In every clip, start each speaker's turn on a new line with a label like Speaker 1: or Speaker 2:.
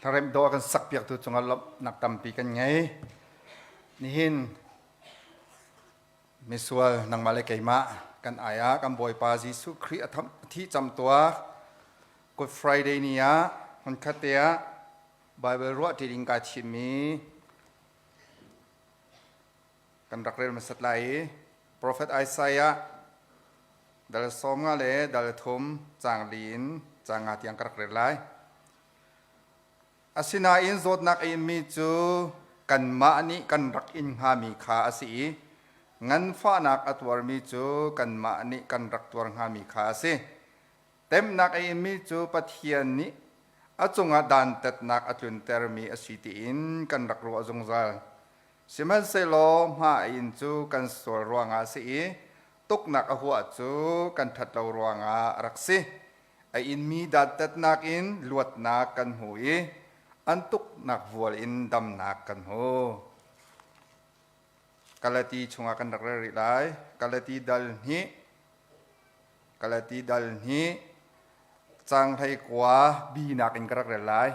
Speaker 1: Hlaremh dawh a kan sakpiaktu cungah lawmhnak tampi kan ngei. Nihin misual nangmah le keimah kan ai ah kan Bawipa Jesuh Khrih a thih camtuak Good Friday ni ah hmunkhat te ah Bible ruah ṭi ding kai thimmi kan rak rel hmasat lai i Prophet Isaiah dal 15 le dal 3 caang li in caang nga tiang ka rak rel lai. Asinain zawtnak a inmi cu kanmah nih kan rak in hngami kha a si i nganfahnak a tuarmi cu kanmah nih kan rak tuar hngami kha a si. Temhnak a inmi cu Pathian nih a cungah dantatnak a tluntermi a si tiin kan rak ruah zungzal. Sihmanhsehlaw hma a in cu kan sual ruangah a si i tuknak a huah cu kan ṭhat lo ruangah a rak si. A inmi dantatnak in luatnak kan hmu i an tuknak vual in damnak kan hmu. Galati chungah kan rak rel rih lai. Galati dal hnih Galati dal hnih cang hlei kua binak in ka rak rel lai.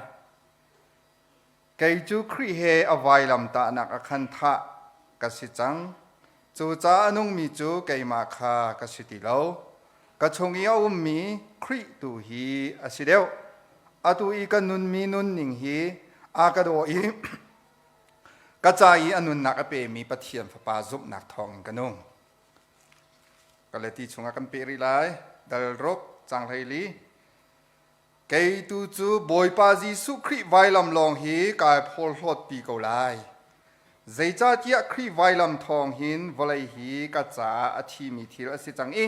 Speaker 1: Kei cu Khrih he a vailamtahnak a khan thah ka si cang. Cucaah a nungmi cu keimah kha ka si ti lo. Ka chung i a ummi Khrih tu hi a si deuh. Atu i ka nunmi nunning hi a ka daw i ka ca i a nunnak a pemi Pathian Fapa zumhnak thawngin ka nung. Galati chungah kan peh rih lai. Dal ruk, cang 14. Kei tu cu Bawipa Jesuh Khrih vailam lawng hi kai phorhlawtpi ko lai. Zeicahtiah Khrih vailam thawng hin vawlei hi ka caah a thimi thil a si cang i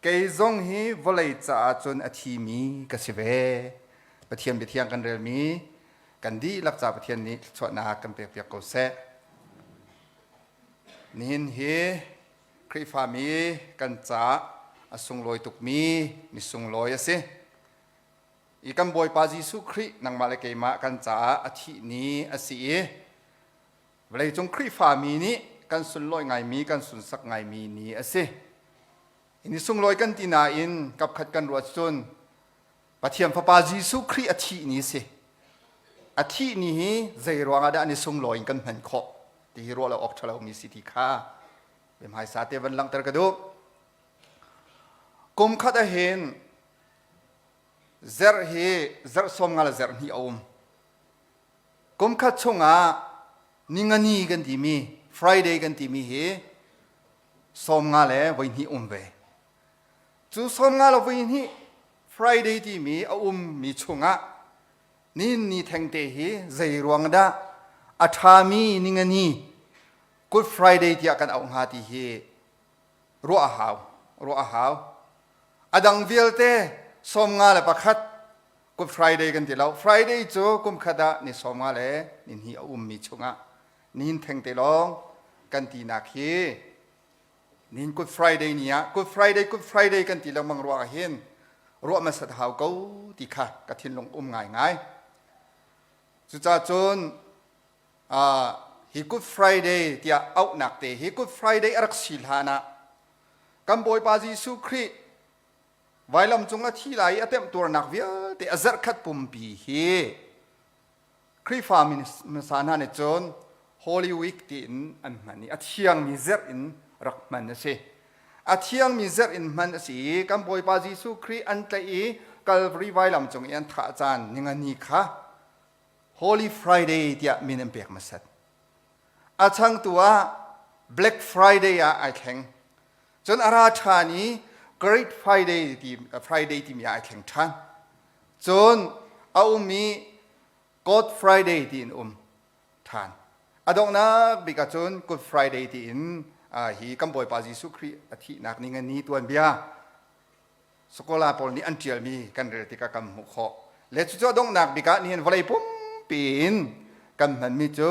Speaker 1: kei zong hi vawlei caah cun a thimi ka si ve. Pathian biathiang kan relmi kan dihlak ca Pathian nih thluachuahnak kan pekpiak ko seh. Nihin hi Khrihfami kan caah a sunglawi tukmi ni sunglawi a si. I kan Bawipa Jesuh Khrih nangmah le keimah kan caah a thih ni a si i vawleicung Khrihfami nih kan sunlawi ngaimi kan sunsak ngaimi ni a si. Ni sunglawi kan ti nain kapkhat kan ruat cun Pathian Fapa Jesuh Khrih a thih ni a si. A thih ni hi zei ruangah dah ni sunglawi in kan hman khawh ti hi ruah lo awk ṭha lomi si ti kha hmaisa te van langhter ka duh. Kum khat ahhin zerh hi zerh 50 le zerh hnih a um. Kum khat chungah ningani kan timi Friday kan timi hi 50 le voi hnih um ve. Cu 50 le voi hnih Friday timi a ummi chungah nihin ni thengte hi zei ruang dah a ṭhami ningani Good Friday tiah kan auh hnga ti hi ruah a hau ruah a hau. A dang vialte 51 Good Friday kan ti lo. Friday cu kum khat ah ni 50 le ni hnih a ummi chungah nihin thengte lawng kan tinak hi Nihin Good Friday ni ah Good Friday Good Friday kan ti lengmang ruang ah hin ruah hmasat hau ko ti kha ka thinlung um ngaingai. Cucaah cun hi Good Friday tiah auhnak te hi Good Friday a rak si hlan ah kan Bawipa Jesuh Khrih vailam cung a thi lai i a temhtuarnak vialte a zarhkhat pumpi hi Khrihfa hmasa hna nih cun Holy Week tiin an hman i a thiangmi zerh in rak hman a si. A thiangmi zerh in hman a si i kan Bawipa Jesuh Khrih an tlaih i Calvary vailam cung i an thah caan ningani kha Holy Friday tiah min an pek hmasat. A changtu ah Black Friday ah ai thleng. Cun a ra ṭhan i Great Friday ti Friday timi ah ai thleng ṭhan. Cun a um i God Friday tiin um ṭhan. A donghnak bik ahcun Good Friday tiin hi kan Bawipa Jesuh Khrih a thihnak ni ngani tuanbia Scholar pawl nih an ṭialmi kan rel tikah kan hmuh khawh. Le cucu a donghnak bik ah nihin vawlei pumpi in kan hmanmi cu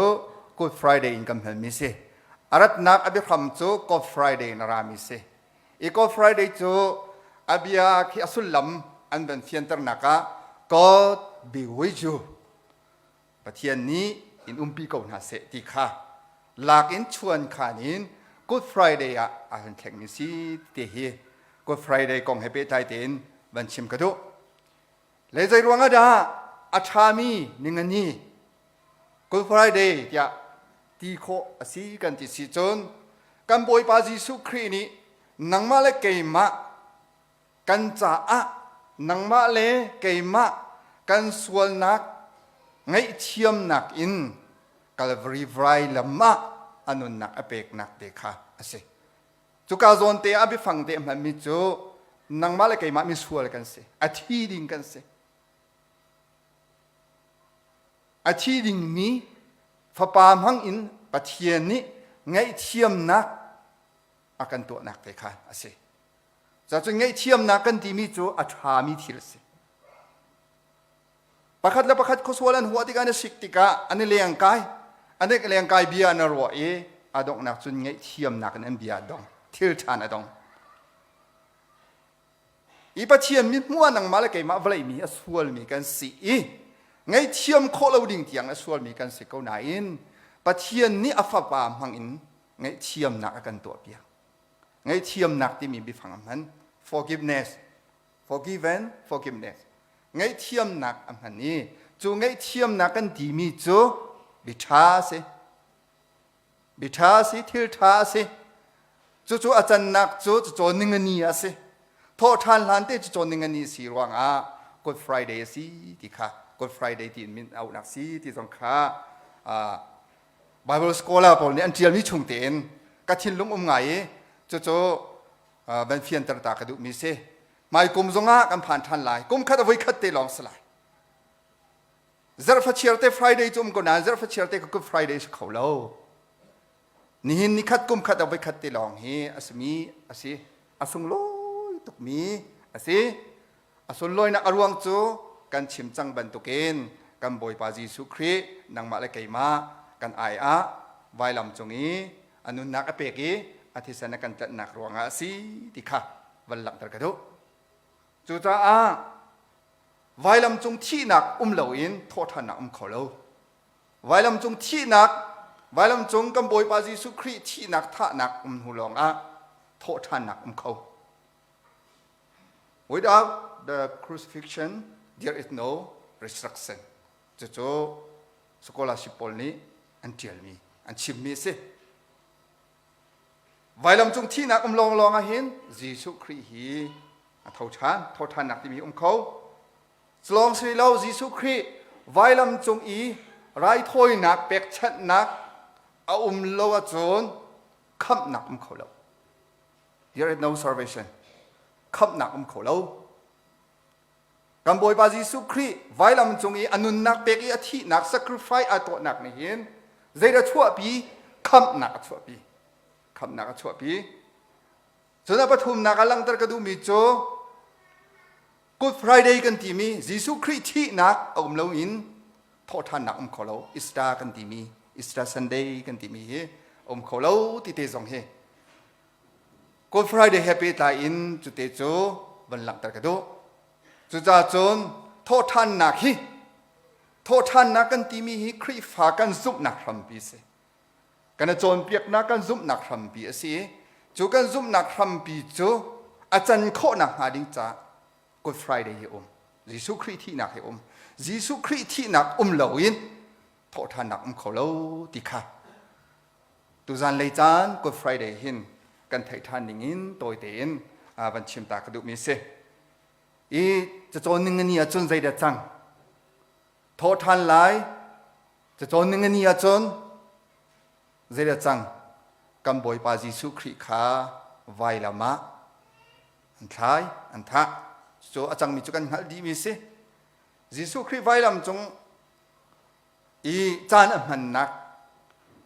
Speaker 1: Good Friday in kan hmanmi si. A ratnak a biahram cu God Friday in a rami si. I God Friday cu a bia khi a sullam an van fianternak ah God be with you. Pathian nih in umpi ko hna seh ti kha lak in chuan khan in Good Friday ah a hun thlengmi si ti hi Good Friday kong he pehtlai tein van chim ka duh. Le zei ruang ah dah? a ṭhami ningani Good Friday tiah ti khawh a si kan ti si cun kan Bawipa Jesuh Khrih nih nangmah le keimah kan caah nangmah le keimah kan sualnak ngaihthiamnak in Calvary vailam ah a nunnak a peknak te kha a si. Cuka zawn te ah biafang te a hmanmi cu nangmah le keimah misual kan si. A thi ding kan si. A thi dingmi fapa hmang in Pathian nih ngaihthiamnak a kan tuahnak te kha a si. Cuacun ngaihthiamnak kan timi cu a ṭhami thil a si. Pakhat le pakhat khuasual an huah tikah an i sik tikah an i lengkai, an i lengkai bia an i ruah i a donghnak cun ngaihthiamnak in an bia a dong, thil ṭhan a dong. I Pathian mithmuh ah nangmah le keimah vawlei mi a sualmi kan si i ngaihthiam khawh lo ding tiang a sualmi kan si ko nain Pathian nih a fapa hmang in ngaihthiamnak a kan tuahpiak. Ngaihthiamnak timi biafang a hman. Forgiveness. Forgiven, forgiveness. Ngaihthiamnak a hman i cu ngaihthiamnak kan timi cu biṭha a si. Biṭha a si, thil ṭha a si. Cucu a cannak cu cacawn ningani a si. Thawhṭhan hlan te cacawn ningani a si ruangah Good Friday a si ti kha Good Friday tiin min auhnak si ti zong kha Bible scholar pawl nih an ṭialmi chung tein ka thinlung um ngai i cucu van fianter ta ka duhmi si. Hmai kum zongah kan phan ṭhan lai. Kum khat a voi khat te lawng si lai. Zarhfachiar te Friday cu um ko nain zarhfachiar te ka Good Friday si kho lo. Nihin ni khat kum khat a voi khat te lawng hi a simi a si. A sunglawi tukmi a si. A sunlawinak a ruang cu kan chim cang bantukin kan Bawipa Jesuh Khrih nangmah le keimah kan ai ah vailam cung i a nunnak a pek i a thisen a kan tlanhnak ruangah a si ti kha van langhter ka duh. Cucaah vailam cung thihnak um loin thawhṭhannak um kho lo. Vailam cung thihnak, vailam cung kan Bawipa Jesuh Khrih thihnak thahnak um hnu lawngah thawhṭhannak um kho. Without the crucifixion, there is no resurrection. Cucu scholarship pawl nih an ṭialmi, an chimmi a si. Vailam cung thihnak um lawnglawng ah hin Jesuh Khrih hi a tho ṭhan, thawhṭhannak timi um kho. Culawng si lo Jesuh Khrih vailam cung i raithawinak pekchanhnak a um lo ahcun khamhnak um kho lo. There is no salvation. Khamhnak um kho lo. Kan Bawipa Jesuh Khrih vailam cung i a nunnak pek i a thihnak sacrifice a tuahnak nih hin zeidah chuahpi? Khamhnak a chuahpi. Khamhnak a chuahpi. Cun a pathumnak a langhter ka duhmi cu Good Friday kan timi Jesuh Khrih thihnak a um loin thawhṭhannak um kho lo. Easter kan timi Easter Sunday kan timi hi um kho lo ti te zong hi Good Friday he pehtlai in cute cu van langhter ka duh. Cucaah cun thawhṭhannak hi thawhṭhannak kan timi hi Khrihfa kan zumhnak hrampi a si. Kan i cawnpiaknak kan zumhnak hrampi a si i cu kan zumhnak hrampi cu a can khawhnak hnga ding caah Good Friday hi um. Jesuh Khrih thihnak hi um. Jesuh Khrih thihnak um loin thawhṭhannak um kho lo ti kha Tuzan lei caan Good Friday hin kan theih ṭhan ning in tawi tein van chim ta ka duhmi si. I cacawn ning ni ahcun zeidah cang? Thawh ṭhan lai cacawn ning ni ahcun zeidah cang? Kan Bawipa Jesuh Khrih kha vailam ah an thlai, an thah. Cu a cangmi cu kan hngalh dihmi si. Jesuh Khrih vailam cung i caan a hmannak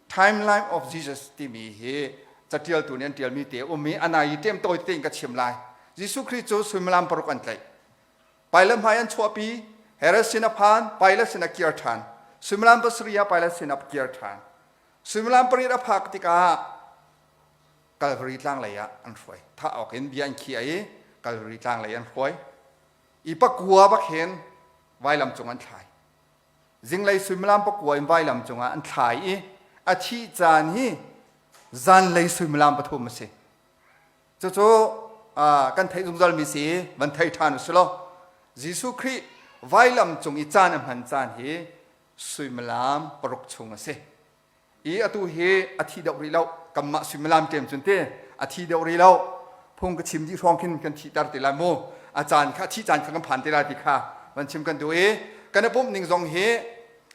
Speaker 1: timeline of Jesus timi hi catialtu nih an tialmi te um i anai i ṭem tawi tein ka chim lai. Jesuh Khrih cu suimilam paruk an tlaih. Pilate hmai an chuahpi, Herod sin a phan, Pilate sin a kir ṭhan. Suimilam pasarih ah Pilate sin a kir ṭhan. Suimilam pariat a phak tikah Calvary tlang lei ah an hruai. Thah awk in bia an khiah i Calvary tlang lei an hruai. I pakua bak hin vailam cung an thlai. Zinglei suimilam pakua in vailam cungah an thlai i a thih caan hi zanlei suimilam pathum a si. Cucu kan theih zungzalmi si van thei ṭhan u si law Jesuh Khrih Vailam cung i caan a hman caan hi suimilam paruk chung a si. I atu hi a thi deuh rih lo. Kanmah suimilam ṭem cun te a thi deuh rih lo. Phung ka chim dih hrawng khin kan thihter te lai mu. A caan kha a thih caan kha kan phan te lai ti kha van chim kan duh i kan i pumh ning zong hi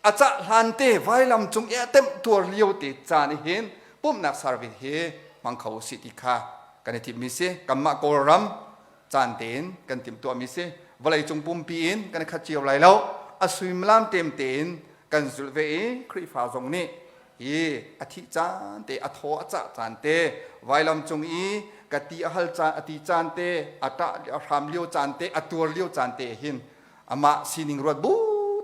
Speaker 1: a cah hlan te vailam cung i a temh tuar lio te caan i hin pumhnak service hi hmang kho usih ti kha kan i timhmi si. Kanmah Kawlram caan tein kan timhtuahmi si. Vawleicung pumpi in kan i khat cio lai lo. A suimilam tem tein kan zulh ve i Khrihfa zong nih hi a thih caan te, a thaw a cah caan te, vailam cung i ka ti a hal caan, a ti caan te, a ṭah a hram lio caan te, a tuar lio caan te hin amah sining ruat bu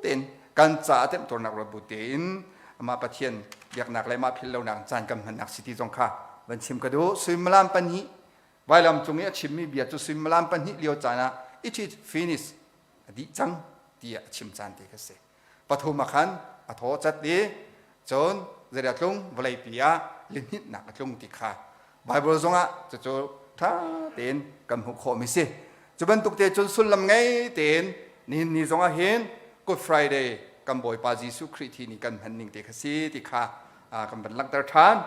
Speaker 1: tein kan ca a temhtuarnak ruat bu tein amah Pathian biaknak le mah philh lonak caan kan hmannak si ti zong kha van chim ka duh. Suimilam pahnih vailam cung i a chimmi bia cu suimilam pahnih lio caan ah it is finished a dih cang tiah a chim caan te kha si. Pathum ah khan a thaw cat i cun zeidah tlung vawleipi ah lihninhnak a tlung ti kha Bible zongah cucu ṭha tein kan hmuh khawhmi si. Cu bantuk te cun sullam ngei tein nihin ni zongah hin Good Friday kan Bawipa Jesuh Khrih thi ni kan hman ning te kha si ti kha kan van langhter ṭhan.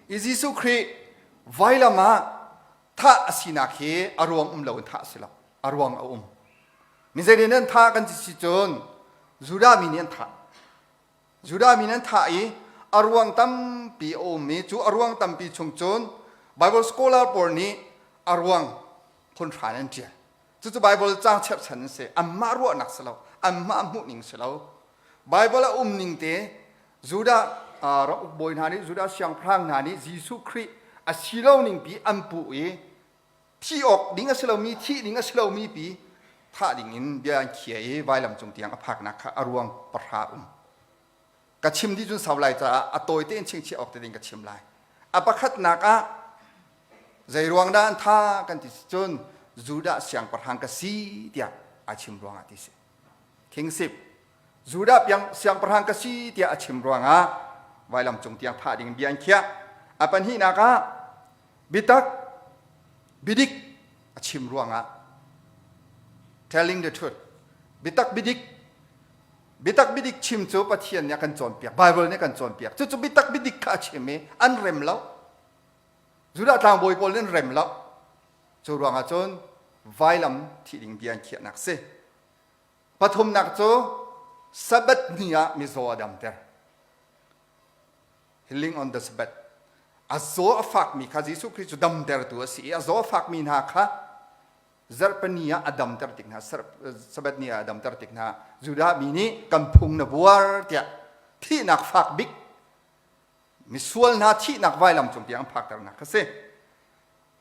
Speaker 1: I Jesuh Khrih vailam ah thah a sinak hi a ruang um loin thah a si lo. A ruang a um. Mi zei nih an thah kan ti si cun Judah mi nih an thah. Judah mi nih an thah i a ruang tampi a um i cu a ruang tampi chung cun Bible scholar pawl nih a ruang phun hran an ṭial. Cucu Bible caang cherhchan an si. Anmah ruahnak si lo. Anmah hmuhning si lo. Bible a um ning te Judah ram ukbawi hna nih Judah siangpahrang hna nih Jesuh Khrih a si lo ning pi an puh i thih awk ding a si lomi thih ding a si lomi pi thah ding in bia an khia i vailam cung tiang a phaknak kha a ruang pahra um. Ka chim dih cun sau lai caah a tawi tein chingchiah awk te ding ka chim lai. A pakhatnak ah zei ruang dah an tha kan ti cun Judah siangpahrang ka si tiah a chim ruangah ti si. Kingship Judah piang siangpahrang ka si tiah a chim ruangah vailam cung tiang thah ding bia an khiah. A pahnihnak ah biatak biadik a chim ruangah telling the truth biatak biadik biatak biadik chim cu Pathian nih a kan cawnpiak Bible nih a kan cawnpiak cucu biatak biadik kha a chim i an rem lo Judah tlangbawi pawl nih an rem lo cu ruangah cun vailam thih ding bia an khiahnak si pathumnak cu Sabbath ni ah mizaw a damter healing on the Sabbath. A zaw a fakmi kha Jesuh Khrih cu damtertu a si i a zaw a fakmi hna kha zarhpini ah a damter tik hna Sabbath ni ah a damter tik hna Judah mi nih kan phung na buar tiah thihnak fak bik misual hna thihnak vailam cung tiang an phakternak kha si.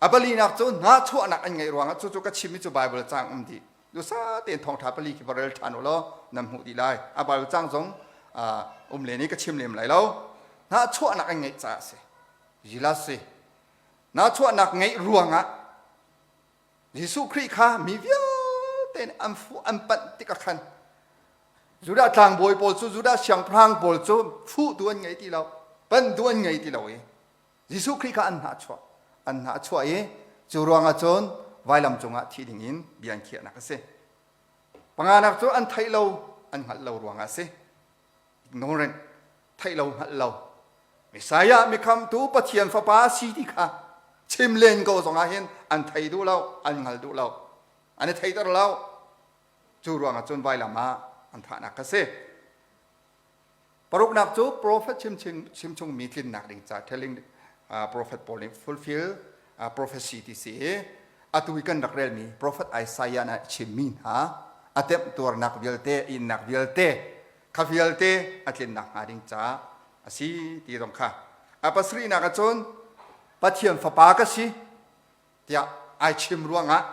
Speaker 1: A palinak cu hnahchuahnak an ngeih ruangah cucu ka chimmi cu Baibal caang um dih. Dusa tein thawngṭha pali khi va rel ṭhan u law nan hmuh dih lai. A Baibal caang zong um len i ka chim lem lai lo. Hnahchuahnak an ngeih caah a si. Zilas si. Hnahchuahnak ngeih ruangah Jesuh Khrih kha mi vialte nih an fuh an panh tikah khan Judah tlangbawi pawl cu Judah siangpahrang pawl cu fuhtu an ngei ti lo, panhtu an ngei ti lo i Jesuh Khrih kha an hnahchuah. An hnahchuah i cu ruangah cun vailam cungah thi dingin bia an khiahnak a si. Panganak cu an theih lo, an hngalh lo ruangah a si. Ignorant, theih lo, hngalh lo. Messiah mikhamtu Pathian fapa si ti kha chim len ko zongah hin an thei duh lo, an hngal duh lo. An i theiter lo. Cu ruangah cun vailam ah an thahnak a si. Paruknak cu prophet chimchungmi tlinnak ding ca telling prophet pawl nih fulfill prophecy ti si i atu i kan rak relmi prophet Isaiah nih a chimmi hna a temhtuarnak vialte innak vialte kha vialte a tlinnak hnga ding ca a si ti zong kha a pasarihnak ahcun Pathian fapa ka si tiah ai chim ruangah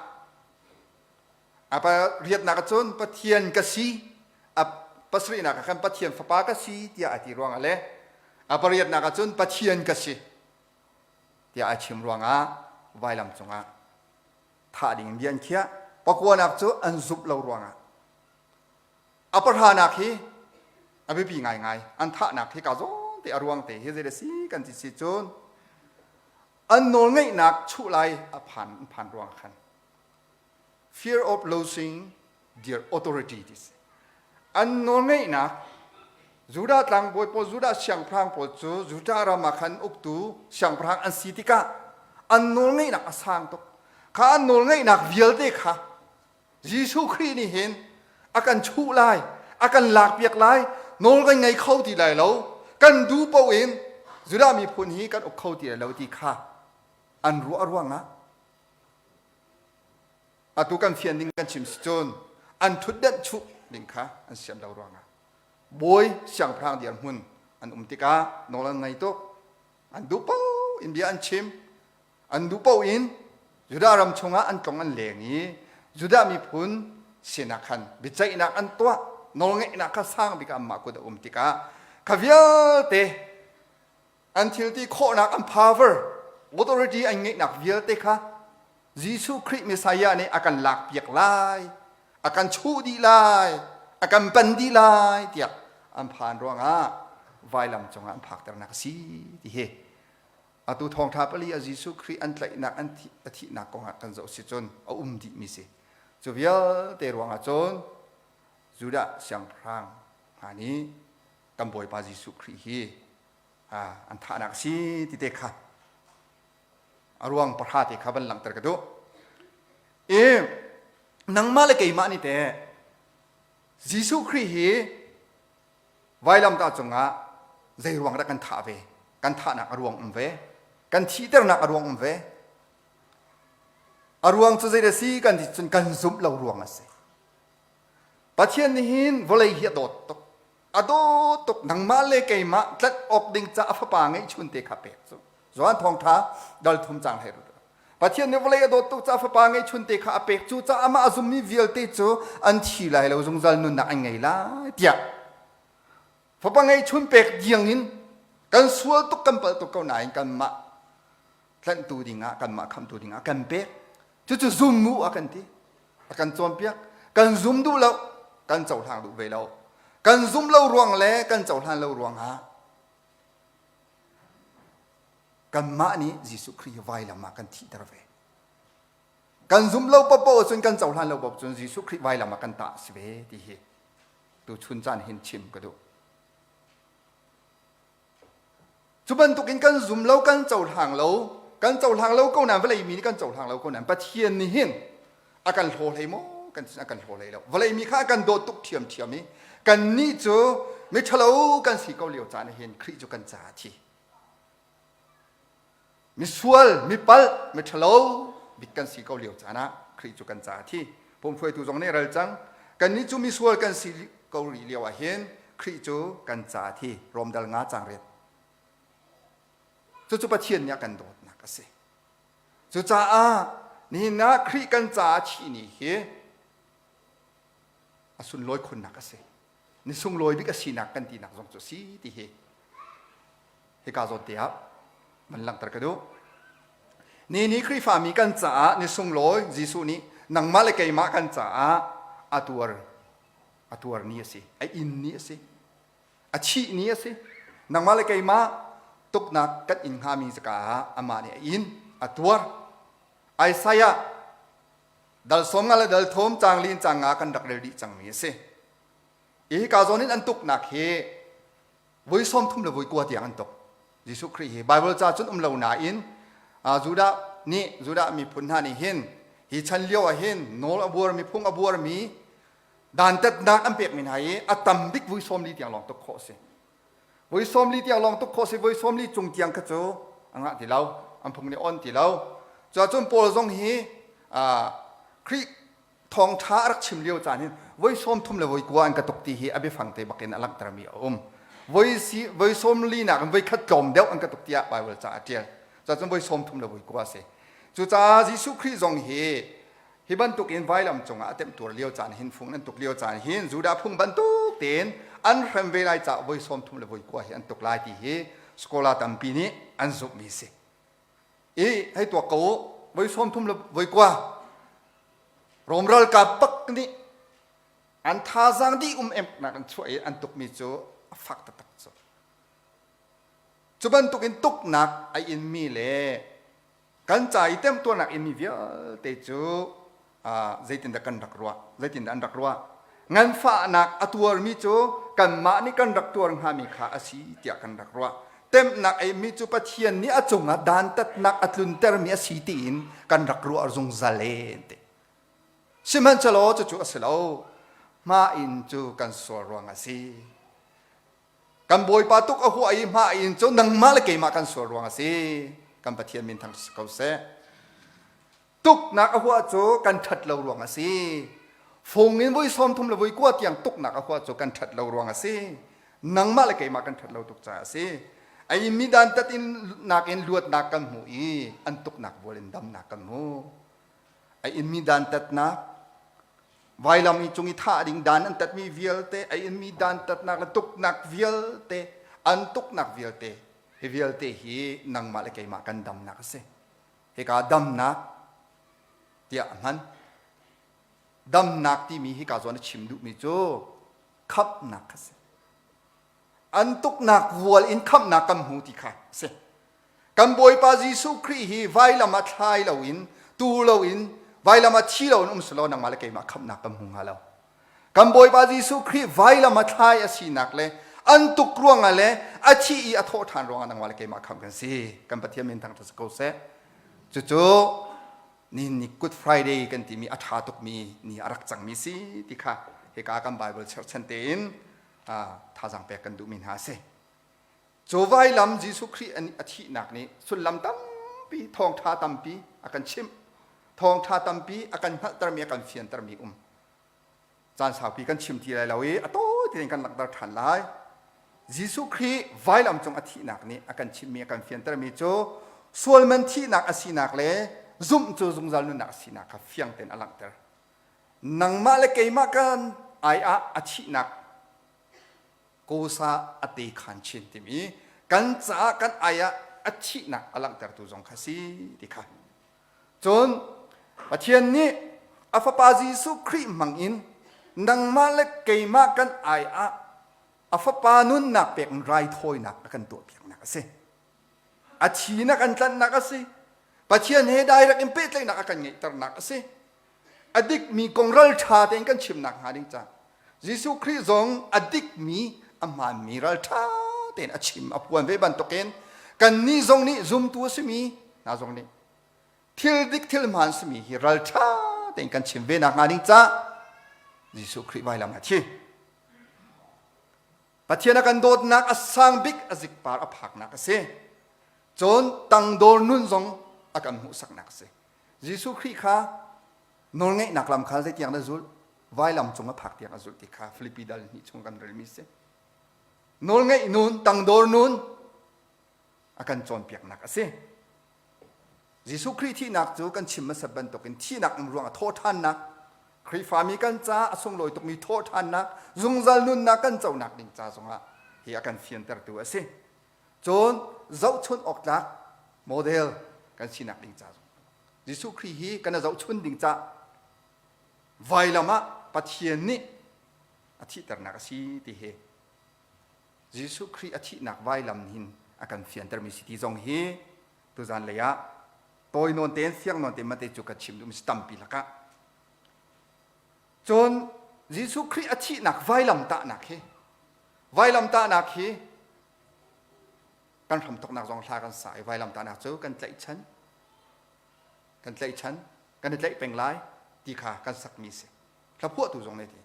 Speaker 1: A pariatnak ahcun Pathian ka si, a pasarihnak ah khan Pathian fapa ka si tiah a ti ruangah le a pariatnak ahcun Pathian ka si tiah a chim ruangah vailam cungah thah ding in bia an khiah. Pakuanak cu an zumh lo ruangah. A pahranak hi a biapi ngaingai. An thahnak hi ka zawn te a ruang te hi zei a si kan ti si cun an nawlngeihnak chuh lai a phan, phan ruangah khan Fear of losing Their authority ti si. An nawlngeihnak Judah tlangbawi pawl, Judah siangpahrang pawl cu Judah ram ah khan uktu siangpahrang an si tikah an nawlngeihnak a sang tuk. Kha an nawlngeihnak vialte kha Jesuh Khrih nih hin a kan chuh lai, a kan lakpiak lai, nawl kan ngei kho ti lai lo, kan duh paoh in Judah miphun hi kan uk kho ti lai lo ti kha an ruah ruangah atu kan fian ding kan chim si cun an ṭhutdenh chuh ding kha an sian lo ruangah bawi siangpahrang dirhmun an um tikah nawl an ngei tuk. An duh paoh in bia an chim. An duh paoh in Judah ram chungah an tlong an leng i Judah miphun sinah khan biaceihnak an tuah. Nawlngeihnak kha sang bik ah anmah kut a um tikah kha vialte an thilti khawhnak an power authority an ngeihnak vialte kha Jesuh Khrih Messiah nih a kan lakpiak lai, a kan chuh dih lai, a kan pan dih lai tiah an phan ruangah vailam cungah an phakternak a si ti hi atu thawngṭha pali a Jesuh Khrih an tlaihnak an a thihnak kongah kan zoh si cun a um dihmi si. Cu vialte ruangah cun Judah siangpahrang hna nih kan Bawipa Jesuh Khrih hi an thahnak a si ti te kha a ruang pahra te kha van langhter ka duh. I nangmah le keimah nih teh Jesuh Khrih hi vailamtah cungah zei ruang dah kan thah ve? Kan thahnak a ruang um ve. Kan thihternak a ruang um ve. A ruang cu zei dah si kan ti cun kan zumh lo ruang a si. Pathian nih hin vawlei hi a dawt tuk. A dawt tuk. Nangmah le keimah tlanh awk ding ca a fapa ngeihchun te kha pek cu. Johan thawngṭha dal thum cang hlei rut. Pathian nih vawlei a dawt tuk ca fapa ngeihchun te kha a pek cu ca amah a zummi vialte cu an thi lai lo zungzal nunnak an ngei lai tiah fapa ngeihchun pek diang in kan sual tuk kan palh tuk ko nain kanmah tlanhtu dingah kanmah khamtu dingah kan pek cucu zum mu a kan ti a kan cawnpiak kan zum duh lo kan cohlang duh ve lo kan zum lo ruang le kan cohlan lo ruangah kanmah nih Jesuh Khrih vailam ah kan thihter ve kan zum lo paoh cun kan cohlan lo paoh cun Jesuh Khrih vailam ah kan tah si ve ti hi tu chun caan hin chim ka duh Cu bantukin kan zum lo, kan cohlang lo, kan cohlang lo ko nain vawlei mi nih kan cohlang lo ko nain Pathian nih hin a kan hlaw hlei maw? Kan a kan hlaw hlei lo. Vawlei mi kha a kan dawt tuk ṭhiamṭhiam i kannih cu miṭhalo kan si ko lio caan ah hin Khrih cu kan caah a thi. Misual, mipalh, miṭhalo bik kan si ko lio caan ah Khrih cu kan caah a thi. Pumhruaitu zong nih ral cang. Kannih cu misual kan si ko rih lio ah hin Khrih cu kan caah a thi. Rom dal nga cang riat. Cucu Pathian nih a kan dawtnak a si. Cucaah nihin ah Khrih kan caah thih ni hi a sunlawi khunnak a si. Ni sunglawi bik a sinak kan tinak zong cu a si ti hi hika zawn te ah van langhter ka duh. Ni ni Khrihfami kan caah ni sunglawi Jesuh nih nangmah le keimah kan caah a tuar a tuar ni a si, a in ni a si, a thih ni a si. Nangmah le keimah tuknak kan in hngami zaka ah amah nih a in, a tuar. Isaiah dal sawm nga le dal thum cang li in cang nga kan rak rel dih cangmi a si. Hi ka zawn in an tuknak hi voi 30 le voi kua tiang an tuk. Jesuh Khrih hi Bible ca cun um lo nain Judah nih Judah miphun hna nih hin hi chan lio ah hin nawl a buarmi phung a buarmi dantatnak an pekmi hna hi a tam bik voi 40 tiang lawng tuk khawh a si. Voi 40 tiang lawng tuk khawh si voi 40 cung tiang kha cu a ngah ti lo an phung nih on ti lo. Cuahcun Paul zong hi Khrih thawngṭha a rak chim lio caan hin voi 30 le voi kua an ka tuk ti hi a biafang te bakin a langhtermi a um. Voi si voi 40 nak in voi khat tlawm deuh an ka tuk tiah Bible ca a ṭial. Cuahcun voi 30 le voi kua a si. Cucaah Jesuh Khrih zong hi hi bantuk in vailam cungah a temtuar lio caan hin fung an tuk lio caan hin Judah phung bantuk tein an hrem ve lai caah voi 30 le voi kua hi an tuk lai ti hi scholar tampi nih an zumhmi si. I hei tuak ko u voi 30 le voi kua Rom ralkap bak nih an thazaang dih um emnak an chuah i an tukmi cu a fak taktak cu. Cu bantukin tuknak a inmi le kan ca i temtuarnak inmi vialte cu. Zeitindah kan rak ruah? Zeitindah an rak ruah? Nganfahnak a tuarmi cu kanmah nih kan rak tuar hngami kha a si tiah kan rak ruah. Temhnak eimi cu Pathian nih a cungah dantatnak a tluntermi a si tiin kan rak ruah zungzal en ti. Sihmanhsehlaw cucu a si lo. Hma in cu kan sual ruang a si. Kan Bawipa tuk a huah i hma in cu nangmah le keimah kan sual ruang a si. Kan Pathian min thang si ko seh. Tuknak a huah cu kan ṭhat lo ruang a si. Fung in voi 30 le voi 20 tiang tuknak a huah cu kan ṭhat lo ruang a si. Nangmah le keimah kan ṭhat lo tuk caah a si. A inmi dantat in nakin luatnak kan hmu i an tuknak bual in damnak kan hmu. A inmi dantatnak vailam i cung i thah ding dan an tatmi vialte, a inmi dantatnak le tuknak vialte, an tuknak vialte, hi vialte hi nangmah le keimah kan damnak a si. Hika damnak tiah a hman. Damnak timi hika zawn a chim duhmi cu khamhnak kha si. An tuknak vual in khamhnak kan hmu ti kha a si. Kan Bawipa Jesuh Khrih hi vailam ah thlai loin, tu loin, vailam ah thi loin um selaw nangmah le keimah khamhnak kan hmu hnga lo. Kan Bawipa Jesuh Khrih vailam ah thlai a sinak le an tuk ruangah le a thi i a thawh ṭhan ruangah nangmah le keimah khamh kan si. Kan Pathian min thangṭhat si ko seh. Cucu ni ni Good Friday kan timi a ṭha tukmi ni a rak cangmi si ti kha hika kan Bible cherhchan tein thazaang pek kan duhmi hna a si. Cu vailam Jesuh Khrih a thihnak nih sullam tampi, thawngṭha tampi a kan chimh. Thawngṭha tampi a kan hngalhtermi, a kan fiantermi um. Caan saupi kan chim ti lai lo i a tawi tein kan langhter ṭhan lai. Jesuh Khrih vailam cung a thihnak nih a kan chimhmi, a kan fiantermi cu sualman thihnak a sinak le zumh cu zungzal nunnak a sinak kha fiang tein a langhter. Nangmah le keimah kan ai ah a thihnak Kosa a te khan chin timi kan caah kan ai ah a thihnak a langhtertu zong kha si ti kha. Cun Pathian nih a fapa Jesuh Khrih hmang in nangmah le keimah kan ai ah a fapa nunnak pek in raithawinak a kan tuahpiaknak a si. A thi na kan tlanhnak a si. Pathian he direct in pehtlaihnak a kan ngeihternak a si. A dikmi kong ralṭha tein kan chimnak hnga ding ca Jesuh Khrih zong a dikmi a hmaanmi ralṭha tein a chim a phuan ve bantukin kannih zong nih zumtu a simi hna zong nih thil dik thil hmaan simi hi ralṭha tein kan chim ve nak hnga ding ca Jesuh Khrih vailam a thi. Pathian a kan dawtnak a sang bik a zikpar a phaknak a si. Cun tangdor nun zong a kan hmuhsaknak a si. Jesuh Khrih kha nawlngeihnak lam kha zeitiang dah zulh? Vailam cung a phak tiang a zulh ti kha Filipi dal hnih chung kan relmi si. Nawlngeih nun, tangdor nun a kan cawnpiaknak a si. Jesuh Khrih thihnak cu kan chim hmasat bantukin thihnak um ruangah thawhṭhannak, Khrihfami kan caah a sunglawi tukmi thawhṭhannak, zungzal nunnak kan conak ding ca zongah hi a kan fiantertu a si. Cun zohchun awk tlak model kan sinak ding ca zong Jesuh Khrih hi kan i zohchun ding ca vailam ah Pathian nih a thihternak a si ti hi Jesuh Khrih a thihnak vailam hin a kan fiantermi si ti zong hi tuzan lei ah tawi nawn tein fiang nawn tein mate cu ka chim duhmi si tampi lakah cun Jesuh Khrih a thihnak vailam tahnak hi vailam tahnak hi kan hramthoknak zong hla kan sa i vailam tahnak cu kan tlaihchan kan tlaihchan kan i tlaih peng lai ti kha kan sakmi si hla phuahtu zong nih ti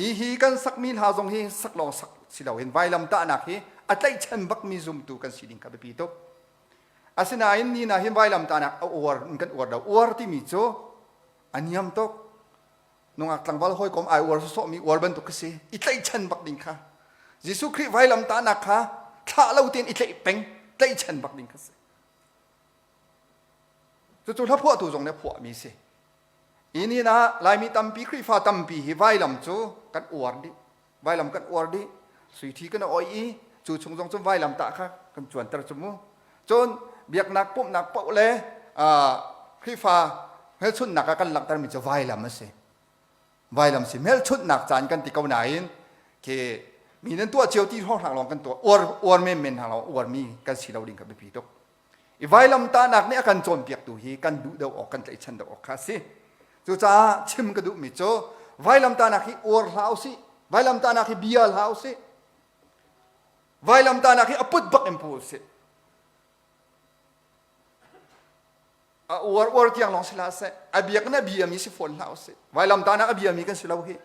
Speaker 1: i hi kan sakmi hla zong hi sak lawng sak si loin vailam tahnak hi a tlaihchan bakmi zumtu kan si ding kha biapi tuk asinain ni na hin vailam tahnak a uar in kan uar lo uar timi cu a niam tuk nungak tlangval hawikom ai uar sawsawhmi uar bantuk ka si i tlaihchan bak ding kha Jesuh Khrih vailam tahnak kha thlah lo tein i tlaih peng tlaihchan bak ding kha si cucu hla phuahtu zong nih a phuahmi si Inin ah Laimi tampi Khrihfa tampi hi vailam cu kan uar dih. Vailam kan uar dih. Suiṭhi kan oi i cu chung zong cun vailam tah kha kan cuanter cu mu. Cun biaknak pumhnak paoh le Khrihfa hmelchunhnak ah kan langhtermi cu vailam a si. Vailam si hmelchunhnak caan kan ti ko nain khi mi nan tuah cio ti hrawnghrang lawng kan tuah uar uar menmen hna lawng uarmi kan si lo ding kha biapi tuk. I vailamtahnak nih a kan cawnpiaktu hi kan duh deuh awk kan tlaihchan deuh awk kha a si. Cucaah chim ka duhmi cu vailamtahnak hi uar hlah usih, vailamtahnak hi bia hlah usih. Vailamtahnak hi a put bak in pu usih. A uar uar tiang lawng si hlah seh, a biak in a biami si fawn hlah usih. Vailamtahnak a biami kan si lo hi.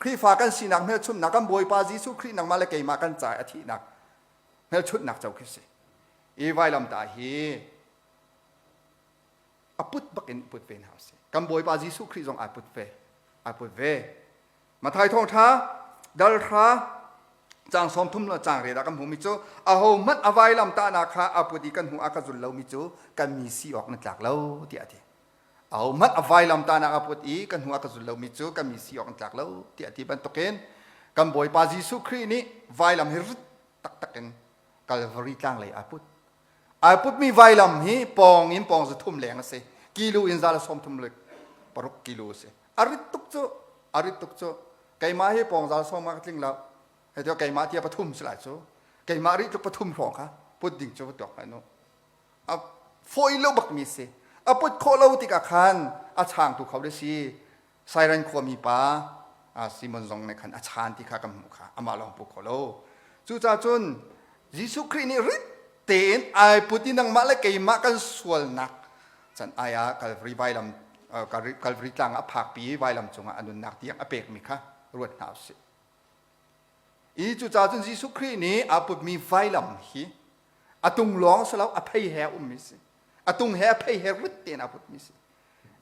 Speaker 1: Khrihfa kan sinak hmelchunhnak kan Bawipa Jesuh Khrih nangmah le keimah kan ca i a thihnak hmelchunhnak co khi si. I vailamtah hi a put bak in put ve hna usih. Kan Bawipa Jesuh Khrih zong ai put ve. Ai put ve. Mathai thawngṭha dal hra caang 30 le caang riat ah kan hmuhmi cu ahohmanh a vailam tahnak kha a put i kan hnu a ka zul lomi cu kan mi si awk na tlak lo tiah a ti. Ahohmanh a vailam tahnak a put i kan hnu a ka zul lomi cu kan mi si awk na tlak lo tiah a ti bantukin kan Bawipa Jesuh Khrih nih vailam hi rit taktak in Kalvari tlang lei aa put. Ai putmi vailam hi pawng in pawng 300 leng a si. Kilo in 136 kilo a si. A rit tuk cu, a rit tuk cu. Keimah hi pawng 110 ah ka tling lo. Hei tiah keimah tia pathum si lai cu. Keimah rih tluk pathum hrawng kha put ding cu tuak hmanh u. A fawi lo bakmi si. A put khawh lo tikah khan a changtu kho de si. Sairan khuami pa Simon zong nih khan a chaan ti kha kan hmuh kha amah lawng pu kho lo. Cucaah cun Jesuh Khrih nih rit tein ai put i nangmah le keimah kan sualnak can ai ah Calvary vailam Calvary tlang ah a phakpi i vailam cungah a nunnak tiang a pekmi kha ruat hna usih. I cucaah cun Jesuh Khrih nih aa putmi vailam hi a tung lawng si lo a phei he a ummi si. A tung he a phei he rit tein aa putmi si.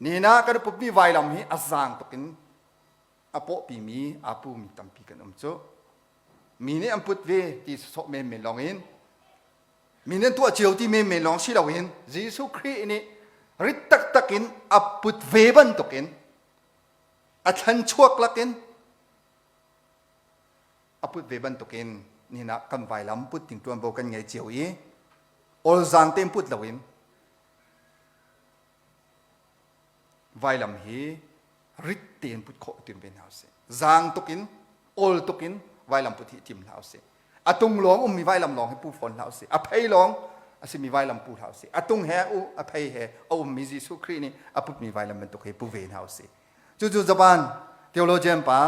Speaker 1: Nihin ah kan putmi vailam hi a zaang tuk in a pawhpimi aa pumi tampi kan um cu. Mi nih an put ve ti sawh menmen lawng in mi nih an tuah cio ti menmen lawng si loin Jesuh Khrih nih rit taktak in a put ve bantukin a thlan chuak lakin a put ve bantukin nihin ah kan vailam put ding ṭuanvo kan ngei cio i olzaang tein put loin Vailam hi rit tein put khawh i tim ve hna usih. Zaang tuk in, awl tuk in vailam put hi i tim hlah usih. A tung lawng ummi vailam lawng hi pu fawn hlah usih. A phei lawng a simi vailam pu hlah usih. A tung he u a phei he a ummi Jesuh Khrih nih a putmi vailam bantuk hi pu ve hna usih. Cucu Japan theologian pa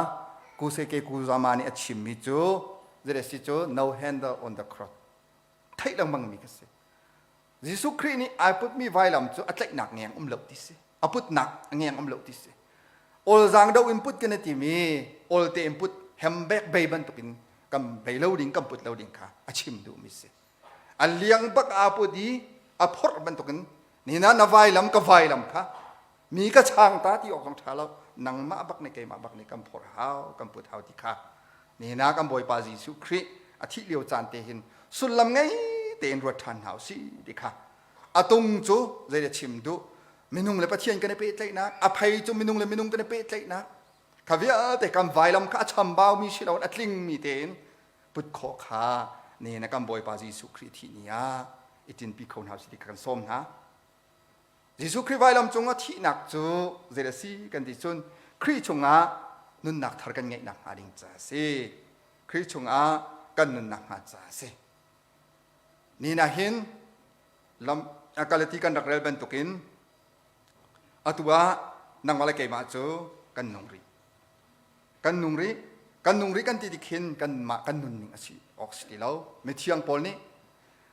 Speaker 1: Kuseke Kusama nih a chimmi cu zeidah si cu no handle on the cross theih lengmangmi ka si. Jesuh Khrih nih ai putmi vailam cu a tlaihnak ngeng um lo ti si. A putnak ngeng um lo ti si. Awlzaang do in put kan i timi awlte in put hembek bei bantukin kan bei lo ding kan put lo ding kha a chim duhmi si. A liang bak aa put i a phorh bantukin nina na vailam ka vailam kha mi ka chang ta ti awk zong ṭha lo nangmah bak nih keimah bak nih kan phorh hau kan put hau ti kha nina kan Bawipa Jesuh Khrih a thih lio caan te hin sullam ngei tein ruat ṭhan hna usih ti kha a tung cu zei chim duh minung le Pathian kan i pehtlaihnak a phei cu minung le minung kan i pehtlaihnak kha vialte kan vailam kha a chambaumi si loin a tlingmi tein put khawh kha ni na kan Bawipa Jesuh Khrih thih ni ah i tinpi kho hna usih ti kha kan sawm hna Jesuh Khrih vailam cung a thihnak cu zei a si kan ti cun Khrih chungah nunnak thar kan ngeih nakhnga ding ca a si. Khrih chungah kan nun nakhnga ca a si. Ni na hin lam Galati kan rak rel bantukin atu ah nangmah le keimah cu kan nung rih. Kan nung rih. Kan nung rih kan ti tik hin kanmah kan nunning a si awk si ti lo. Mithiang Paul nih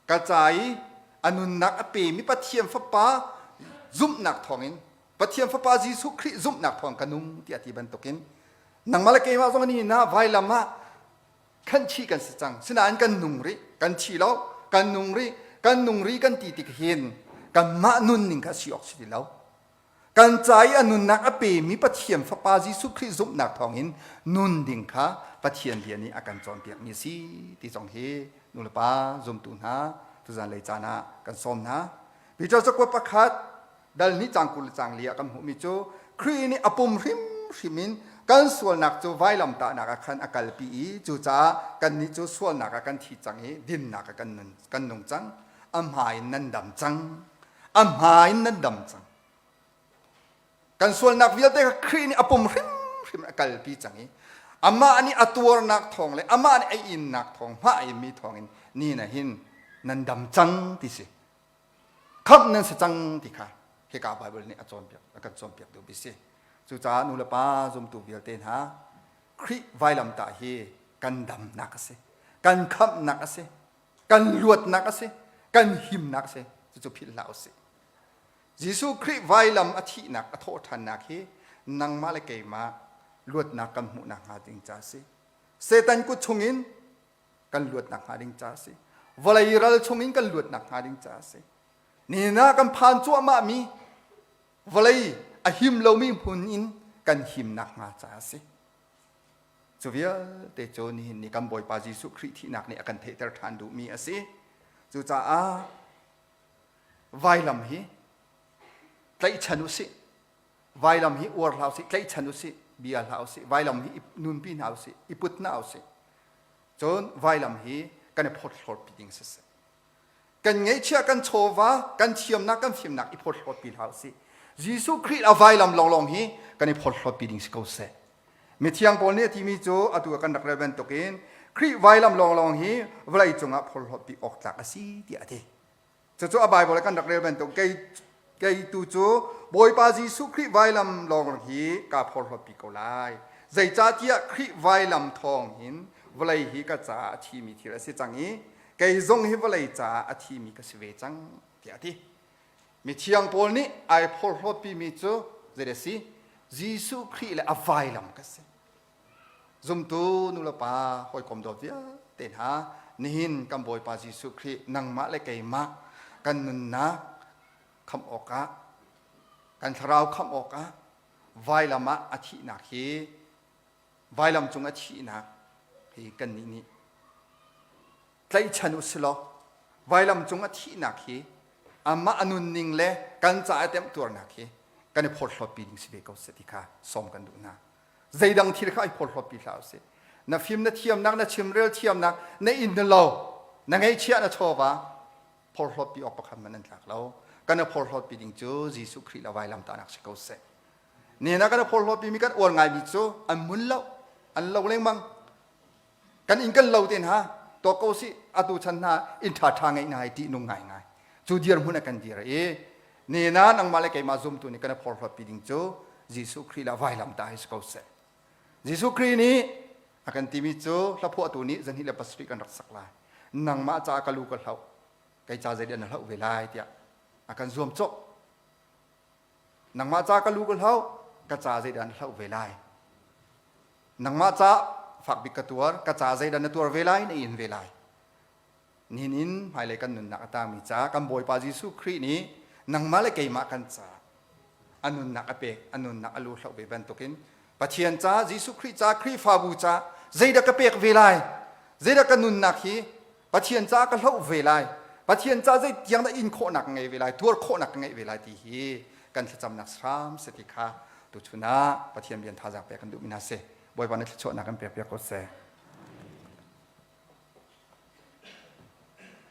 Speaker 1: Ka ca i a nunnak a pemi Pathian Fapa zumhnak thawngin Pathian Fapa Jesuh Khrih zumhnak thawng ka nung tiah ti bantukin nangmah le keimah zong ni na vailam ah khanchih kan si cang sinain kan nung rih kan thi lo kan nung rih kan nung rih kan ti tik hin kanmah nunning kha si awk si ti lo Kan ca i a nunnak a pemi Pathian Fapa Jesuh Khrih zumhnak thawngin nun ding kha Pathian bia nih a kan cawnpiakmi a si ti zong hi nulepa zumtu hna tuzan lei caan ah kan sawm hna. Peter cakuat pakhat dal hnih cang 20 le cang li ah kan hmuhmi cu Khrih nih a pum hrimhrim in kan sualnak cu vailamtahnak ah khan a kalpi i cucaah kannih cu sualnak ah kan thi cang i dinnak ah kan, nun, kan nung cang. A hma in nan dam cang. A hma in nan dam cang. Kan sualnak vialte kha Khrih nih a pum hrimhrim a kalpi cang i amah nih a tuarnak thawng le amah nih a innak thawng hma a inmi thawng in ni na hin nan dam cang ti si. Khamh nan si cang ti kha. Hika Bible nih a cawnpiak a kan cawnpiak duh bi si. Cucaah nu le pa zumtu vialte hna Khrih vailamtah hi kan damnak a si. Kan khamhnak a si. Kan luatnak a si. Kan himnak a si. Cucu philh hlah usih. Jesuh Khrih vailam a thihnak a thawhṭhannak hi nangmah le keimah luatnak kan hmuhnak hnga ding ca a si. Satan kut chungin kan luatnak hnga ding ca a si. Vawlei ral chungin kan luatnak hnga ding ca a si. Nihin ah kan phan cuahmahmi vawlei a him lomi hmun in kan himnak hnga ca a si. Cu vialte cu nihin ni kan Bawipa Jesuh Khrih thihnak nih a kan theihter ṭhan duhmi a si. Cucaah vailam hi tlaihchan u sih. Vailam hi uar hlah usih, tlaihchan usih, bia hlah usih, vailam hi nunpi hna usih, i put hna usih. Cun vailam hi kan i phawthlawtpi ding siseh. Kan ngeihchiah kan chawva, kan thiamnak, kan fimnak i phawthlawtpi hlah usih. Jesuh Khrih a vailam lawnglawng hi kan i phawthlawtpi ding si ko seh. Mithiang Paul nih a timi cu atu ah kan rak rel bantukin Khrih vailam lawnglawng hi vawlei cungah phawthlawtpi awk tlak a si tiah a ti. Cucu a Bible ah kan rak rel bantuk kei kei tu cu Bawipa Jesuh Khrih vailam lawng hi kaa phorhlawtpi ko lai. Zeicahtiah Khrih vailam thawng hin vawlei hi ka caah a thimi thil a si cang i kei zong hi vawlei caah a thimi ka si ve cang tiah a ti. Mithiang Paul nih ai phorhlawtpimi cu zei a si? Jesuh Khrih le a vailam ka si. Zumtu nulepa hawikom dawt vialte hna, nihin kan Bawipa Jesuh Khrih nangmah le keimah kan nunnak khamh awkah, kan thlarau khamh awkah vailam ah a thihnak hi vailam cung a thihnak hi kannih nih tlaihchan u silaw vailam cung a thihnak hi amah a nunning le kan caah a temhtuarnak hi kan i phorhlawtpi ding si ve ko seh ti kha sawm kan duh hna. Zeidang thil kha i phorhlawtpi hlah usih. Na fim na thiamnak, na chimrel thiamnak, na inn na lo, na ngeihchiah na chawva phorhlawtpi awk pakhat man an tlak lo. Kan i phorhlawtpi ding cu Jesuh Khrih le vailamtahnak si ko seh. Nihin ah kan i phorhlawtpi mi kan uar ngaimi cu an mun lo, an lo lengmang. Kan inn kan lo te hna tuak ko sih atu chan hna inn ṭha ṭha ngeih hna hi ṭihnung ngaingai. Cu dirhmun ah kan dir i nihin ah nangmah le keimah zumtu nih kan i phorhlawtpi ding cu Jesuh Khrih le vailamtah hi si ko seh. Jesuh Khrih nih a kan timi cu hlaphuahtu nih 27 kan rak sak lai. Nangmah caah ka lu ka hloh, kei ca zeidah na hloh ve lai tiah a kan zuamcawh. Nangmah ca ka lu ka hloh, ka ca zeidah na hloh ve lai. Nangmah ca fak bik ka tuar, ka ca zeidah na tuar ve lai, na in ve lai. Nihin in hmailei kan nunnak a tangmi ca kan Bawipa Jesuh Khrih nih nangmah le keimah kan ca a nunnak a pek, a nunnak a lu hloh ve bantukin Pathian ca, Jesuh Khrih ca, Khrihfabu ca zeidah ka pek ve lai? Zeidah ka nunnak hi Pathian ca ka hloh ve lai? Pathian ca zei tiang dah in khawhnak ka ngei ve lai, tuar khawhnak ka ngeih ve lai ti hi kan thlacamnak hram si ti kha tuchun ah Pathian rian thazaang pek kan duhmi hna si. Bawipa nih thluachuahnak kan pek piak ko seh.